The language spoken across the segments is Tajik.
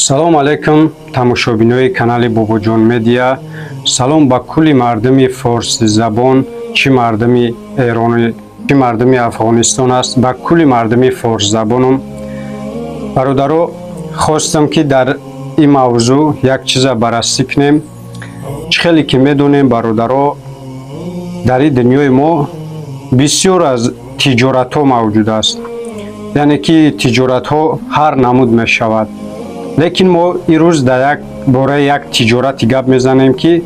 Салом алейкум, тамошобинои канали Бобоҷон Медиа. Салом ба кулли мардуми форсизабон, чӣ мардуми Эрони, чӣ мардуми Афғонистон аст, ба кулли мардуми форсзабонум. Бародаро, хостам, ки дар ин мавзӯъ як чиза баррасӣ кунем. Чӣ хеле ки медонем, бародаро, дар ин дунёи мо бисёр аз тиҷоратҳо мавҷуд аст, яъне ки тиҷоратҳо ҳар намуд мешавад, лекин мо имрӯз дар як бораи як тиҷорати гап мезанем, ки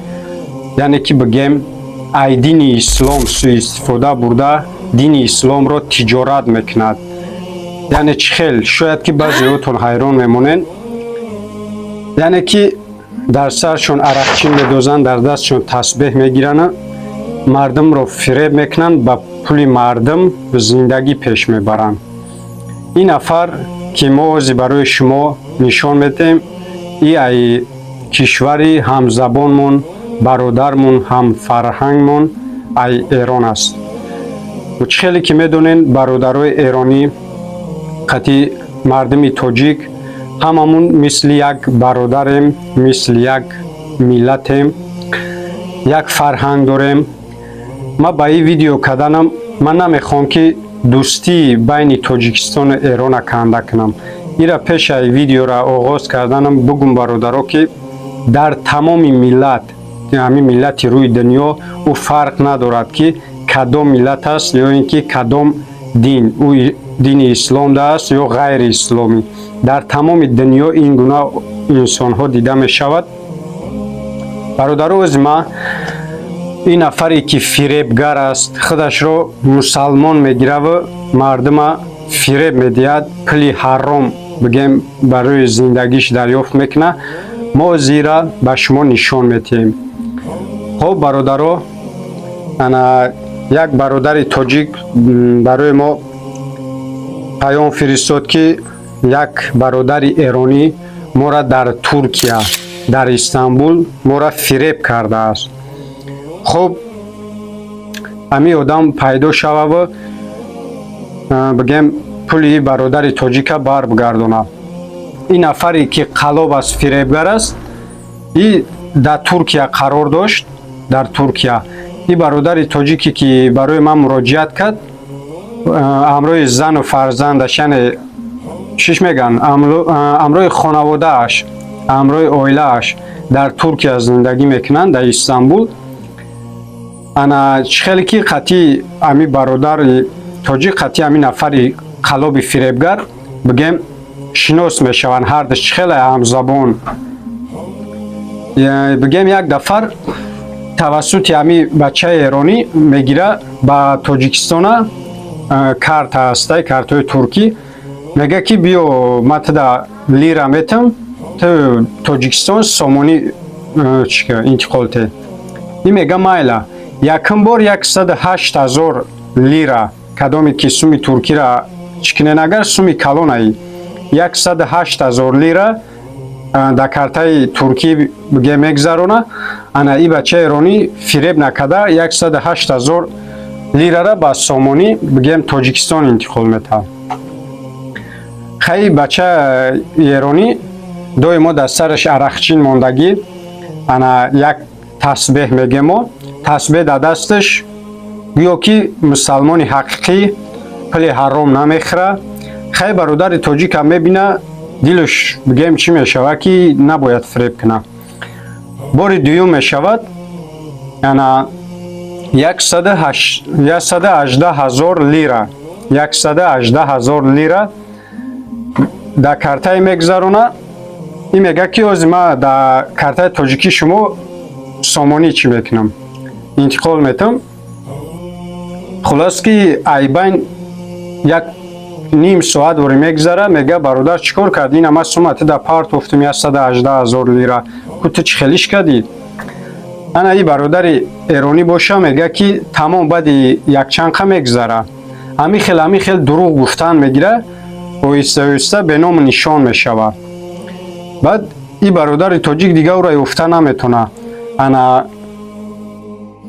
яъне ки бигем, ай дини ислом сӯистифода бурда, дини исломро тиҷорат мекунад. Яъне чӣ хел? Шояд ки баъзеҳотон ҳайрон мемонед. Яъне ки дар саршон арақчин медозанд, дар дастшон тасбеҳ мегиранд, мардумро фиреб мекунанд, ба пули мардум зиндагӣ пеш мебаранд. Ин нафар, ки мо ҳозир барои шумо нишон медиҳем, и ай кишвари ҳамзабонмон, бародармон, ҳамфарҳангмон, ай Эрон аст. Чӣ хеле ки медонед, бародарои эронӣ қати мардуми тоҷик ҳамамун мисли як бародарем, мисли як миллатем, як фарҳанг дорем. Ман ба ин видео карданам, ман намехоҳам, ки дӯстии байни Тоҷикистону Эрона канда кунам. Ира пешаи видеора оғоз карданам бугум, бародаро, ки дар тамоми миллат, ҳамин миллати рӯи дунё, ӯ фарқ надорад, ки кадом миллат аст ё ин ки кадом дин, ӯ дини ислом аст ё ғайри исломӣ, дар тамоми дунё ин гуна инсонҳо дида мешавад. Бародаро, ози ман ин нафаре, ки фиребгар аст, худашро мусалмон мегираву мардума фиреб медиҳад, пули ҳаром, бигем, барои зиндагиш дарёфт мекунад, мо зира ба шумо нишон медиҳем. Хоб, бародаро, ана як бародари тоҷик барои мо паём фиристод, ки як бародари эронӣ мора дар Туркия, дар Истанбул мора фиреб кардааст. Хуб, ҳамин одам пайдо шававу, бигем, пули бародари тоҷика барбигардонад. Ин нафаре, ки қалоб аст, фиребгар аст, и дар Туркия қарор дошт. Дар Туркия ин бародари тоҷике, ки барои ман муроҷиат кард, ҳамроҳи зану фарзандаш, яъне чиш мегӯянд, ҳамроҳи хонаводааш, ҳамроҳи оилааш дар Туркия зиндагӣ мекунанд, дар Истанбул. Ана чӣ хеле ки қатъи ҳамин бародари тоҷик, қатъи ҳамин нафари қалоби фиребгар, бигем, шинос мешаванд ҳардуш, чӣ хеле ҳамзабон, бигем, як дафар тавассути ҳамин бачаи эронӣ мегира ба Тоҷикистона, карта ҳастай, картҳои туркӣ, мега, ки биё, ман туда лира метам, ту Тоҷикистон сомонӣ интиқол те. Ин мега майла. Якум бор 108 000 лира, кадоме ки суми туркира чӣ кунен, агар суми калонаи 108 000 лира дар картаи туркӣ, бигем, мегузарона. Ана и бачаи эронӣ фиреб накарда, 108 000 лирара ба сомонӣ, бигем, Тоҷикистон интиқол метаҳад. Хай, бача эронӣ доимо дар сараш арақчин мондагӣ, ана як тасбеҳ мегемо, тасбеҳ дар дасташ, гӯё ки мусалмони ҳақиқӣ пули ҳаром намехӯра. Хай, бародари тоҷикам мебина, дилаш, бигем, чӣ мешавад, ки набояд фиреб кунад. Бори дуюм мешавад, ана 118 000 лира, 118 000 лира дар картае мегузарона. Ин мега, ки ҳозир ман дар картаи тоҷикӣ шумо сомонӣ чӣ мекунам, интиқол метам. Хулос, ки айбайн як ним соат вори мегузара, мега: «Бародар, чӣ кор кардӣ? Ина ман сума ту дар партофтум, 118 000 лира ку, ту чӣ хелиш кардӣ?» Ана и бародари эронӣ боша, мега, ки тамом. Баъди якчанд қа мегузара, ҳамин хел, ҳамин хел дурӯғ гуфтан мегира, оҳиста оҳиста беному нишон мешавад. Баъд и бародари тоҷик дига ӯро ёфта наметона. Ана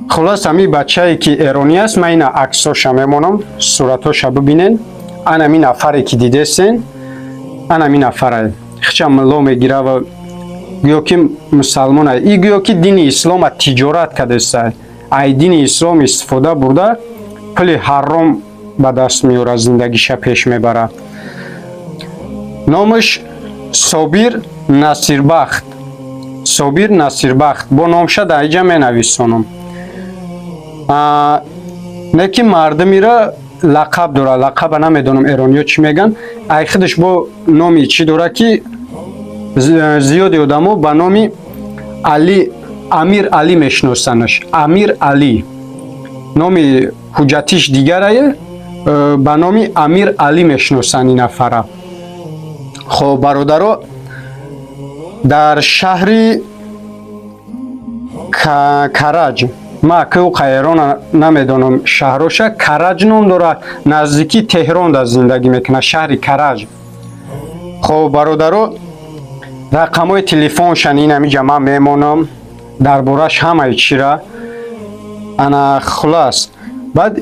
хулос, ҳамин бачае, ки эронӣ аст, ман ина аксоша мемонам, суратҳоша бибинен. Ана ҳамин нафаре, ки дидесен, ана ҳамин нафарае. Хича мулло мегира ва гӯё ки мусалмон ай. И гӯё ки дини ислома тиҷорат кардеста, ай дини ислом истифода бурда, пули ҳаром ба даст меорад, зиндагиша пеш мебарад. Номаш Собир Насирбахт, Собир Насирбахт. Бо номша дар иҷа менависонам. Не ки мардумира лақаб дорад, лақаба намедонам, эрониё чӣ меган. Ай худаш бо номи чӣ дорад, ки зиёди одамо ба номи Али, Амир Али мешиносанаш. Амир Али номи ҳуҷҷатиш дигарае, ба номи Амир Али мешиносанд ин нафара. Хоб, бародаро, дар шаҳри Караҷ, ма ки Қаерона намедонам шаҳроша, Караҷ ном дорад, наздики Теҳрон дар зиндагӣ мекунад, шаҳри Караҷ. Хоб, бародаро, рақамҳои телефоншан ин ҳамиҷа ман мемонам, дар бораш ҳамаи чира. Ана, хулас, баъд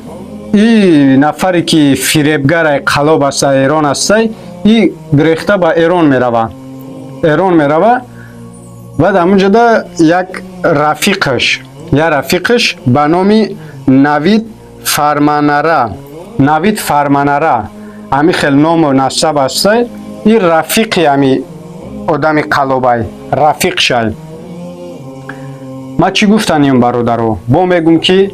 и нафаре ки фиребгарай, қалоб аста, Эрон астай, и гирехта ба Эрон мерава, Эрон мерава. Баъд ҳамунҷода як рафиқаш ба номи Навид Фарманара, Навид Фарманара, ҳами хел ному насаб астай. И рафиқи ҳами одами қалобай, рафиқшай. Ман чӣ гуфтанем, бародаро? Бо мегум, ки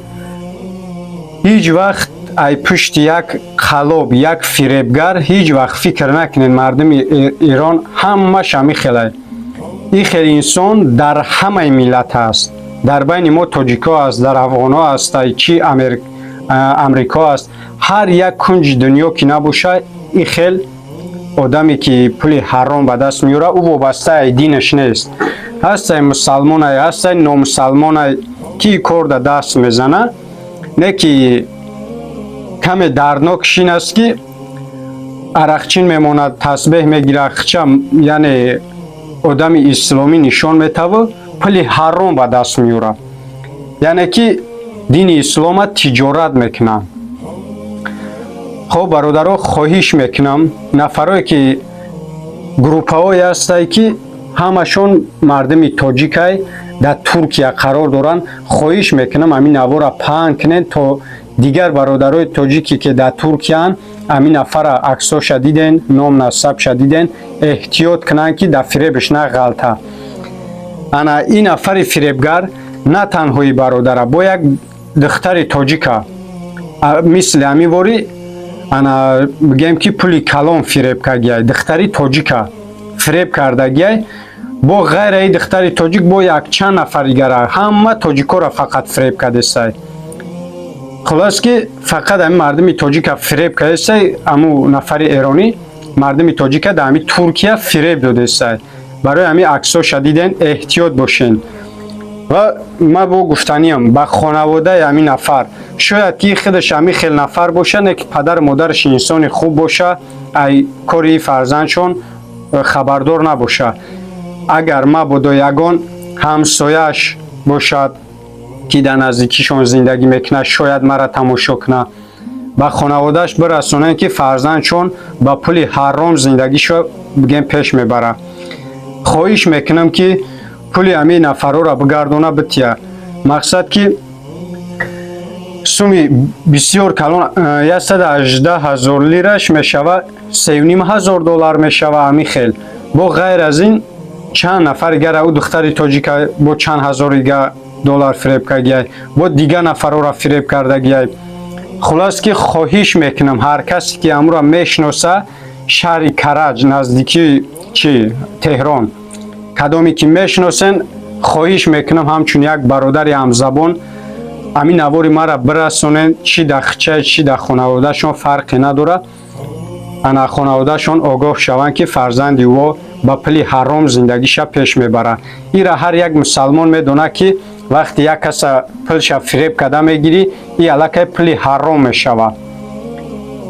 ҳеҷ вақт ай пушти як қалоб, як фиребгар ҳеҷ вақт фикр накунед, мардуми Эрон ҳамаш ҳами хелай. Ин хел инсон дар ҳамаи миллат ҳаст, дар байни мо тоҷико аст, дар афғонҳо аст, чи Амрико аст, ҳар як кунҷи дунё ки набоша, ин хел одаме ки пули ҳаром ба даст меорад, ӯ вобастаи динаш нест. Ҳастай мусалмонай, ҳастай номусалмонай, ки кор да даст мезана. Не ки каме дарднокш ин аст, ки арақчин мемонад, тасбеҳ мегирад, хича, яъне одами исломӣ нишон метава, пули ҳаром ба даст меорад, яъне ки дини ислома тиҷорат мекунад. Хоб, бародаро, хоҳиш мекунам, нафарое ки группаҳое ҳастае, ки ҳамашон мардуми тоҷикай, дар Туркия қарор доранд, хоҳиш мекунам, ҳамин навора паҳн кунед, то дигар бародарои тоҷике ки дар Туркияанд, ҳамин нафара аксоша диден, ном насабша диден, эҳтиёт кунанд, ки дар фиребаш нағалта. Ана, ин нафари фиребгар на танҳои бародара, бо як духтари тоҷика мисли ҳамин вори, ана, бигем ки пули калон фиреб кардагиай, духтари тоҷика фиреб кардагиай. Бо ғайраи духтари тоҷик бо якчанд нафар дигара, ҳама тоҷикоро фақат фиреб кардесай. Хулос ки фақат ҳамин мардуми тоҷика фиреб кардесай. Аму нафари эронӣ мардуми тоҷика дар ҳамин Туркия фиреб додесай. Барои ҳамин аксоша диден, эҳтиёт бошен. Ва ман бо гуфтаниям ба хонаводаи ҳамин нафар: шояд ки худаш ҳамин хел нафар боша, не ки падару модараш инсони хуб боша, ай кори фарзандшон хабардор набоша. Агар мабодо ягон ҳамсояаш бошад, ки дар наздикишон зиндагӣ мекунад, шояд мара тамошо кунад, ба хонаводааш бирасонанд, ки фарзандшон ба пули ҳаром зиндагишо, бигем, пеш мебарад. Хоҳиш мекунам, ки пули ҳамин нафарҳоро бигардона, бития. Мақсад ки суми бисёр калон, 118 000 лираш мешава, 3500 доллар мешава. Ҳамин хел бо ғайр аз ин чанд нафар дигара, ӯ духтари тоҷика бо чанд ҳазор дига доллар фиреб кардагиай, бо дигар нафарҳоро фиреб кардагиай. Хулос ки хоҳиш мекунам, ҳар касе ки амуро мешиноса, шаҳри Караҷ, наздикии чи Теҳрон, кадоме ки мешиносен, хоҳиш мекунам, ҳамчун як бародари ҳамзабон ҳамин навори мара бирасонен. Чӣ дар хича, чӣ дар хонаводаашон, фарқе надорад. Ана, хонаводаашон огоҳ шаванд, ки фарзанди ӯ ба пули ҳаром зиндагиша пеш мебарад. Ира ҳар як мусалмон медонад, ки вақте як каса пулша фиреб карда мегирӣ, и аллакай пули ҳаром мешавад.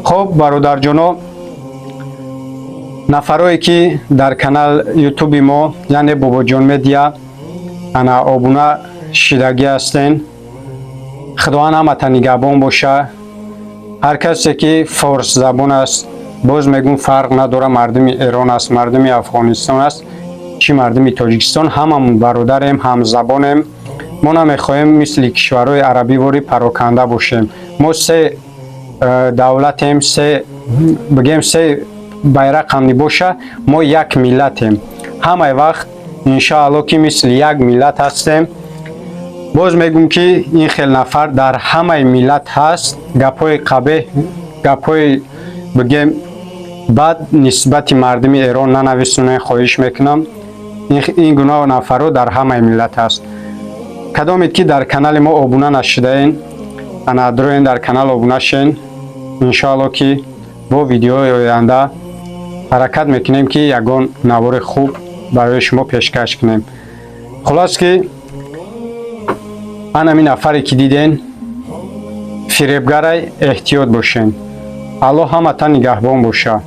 Хоб, бародарҷоно, нафарое ки дар канал Ютуби мо, яъне Бобоҷон Медиа, ана, обуна шидагӣ ҳастен, Худованд ҳамата нигаҳбон боша. Ҳар касе ки форсзабон аст. Боз мегӯм, фарқ надора, мардуми Эрон аст, мардуми Афғонистон аст, чӣ мардуми Тоҷикистон, ҳамамон бародарем, ҳамзабонем. Мо намехоҳем мисли кишварҳои арабиворӣ пароканда бошем. Мо се давлатем, се бигем, се байрақам нибоша, мо як миллатем. Ҳамаи вақт, иншоалло, ки мисли як миллат ҳастем. Боз мегӯм, ки ин хел нафар дар ҳамаи миллат ҳаст. Гапҳои қабеҳ, гапҳои бигем бад нисбати мардуми Эрон нанависонед, хоҳиш мекунам. Ин гуна нафарҳо дар ҳамаи миллат ҳаст. Кадомед ки дар канали мо обуна нашудаен, ана дроен, дар канал обуна шен. Иншоалло, ки бо видеои оянда ҳаракат мекунем, ки ягон навори хуб барои шумо пешкаш кунем. Хулос, ки анами нафаре ки диден, фиребгарай, эҳтиёт бошен. Аллоҳ ҳамата нигаҳбон боша.